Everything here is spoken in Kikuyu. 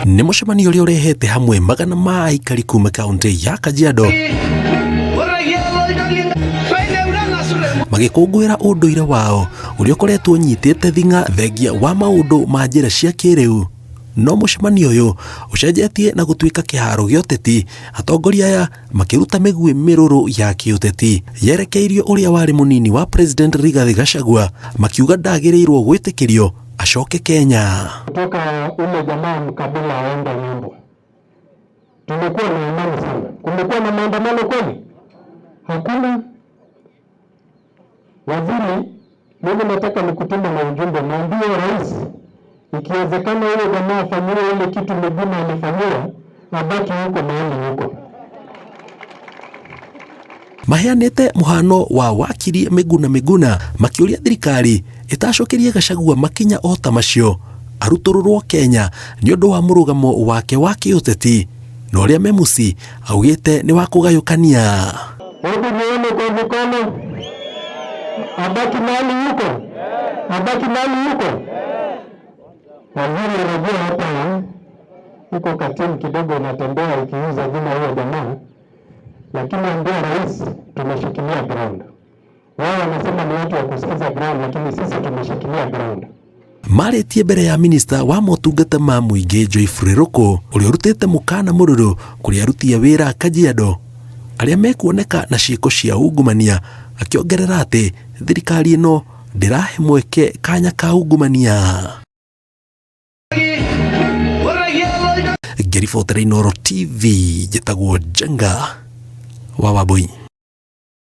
Nĩ mũcemanio ũrĩa ũrehete hamwe magana ma aikari kuma kaunti ya Kajiado magĩkũngũĩra ũndũire wao ũrĩa ũkoretwo ũnyitĩte thing'a thengia wa maũndũ ma njĩra cia kĩrĩu. No mũcemanio ũyũ ũcenjetie na gũtuĩka kĩharo gĩa ũteti, atongoria aya makĩruta mĩguĩ mĩrũrũ ya kĩũteti yerekeirio ũrĩa warĩ mũnini wa President Rigathi Gachagua, makiuga ndagĩrĩirwo gwĩtĩkĩrio acoke Kenya. Kutoka ule jamaa mkabila aenda ng'ambo, tumekuwa na amani sana. Kumekuwa na maandamano kweli? Hakuna. Waziri, mimi nataka nikutuma na ujumbe, mwambie rais, ikiwezekana huyo jamaa afanyiwe ile kitu Miguna alifanyiwa, abaki huko mahali huko. Maheanĩte mũhano wa wakiri Miguna Miguna, makĩũria thirikari ĩtacokerie Gachagua makinya o ta macio arutũrũrwo Kenya nĩ ũndũ wa mũrũgamo wake wa kĩũteti na ũrĩa Memusi augĩte nĩ wa kũgayũkania. Hebu nione kwa mikono, abaki mahali yuko, abaki mahali yuko. Waziri, unajua hapa iko katini kidogo inatembea ikiuza jina huyo jamaa, lakini ambia rais tumeshikilia ground. Wao wanasema ni watu wa kusikiza ground, lakini sisi tumeshikilia ground. Marĩtie mbere ya minista wa motungata ma mũingĩ Joyfrey Ruku, ũrĩa ũrutĩte mũkana mũrũrũ kũrĩ aruti a wĩra a Kajiado arĩa mekuoneka na ciĩko cia ungumania, akĩongerera atĩ thirikari ĩno ndĩrahe mweke kanya ka ungumania. Ngĩribotera Inooro TV, njĩtagwo Njenga wa Wambui.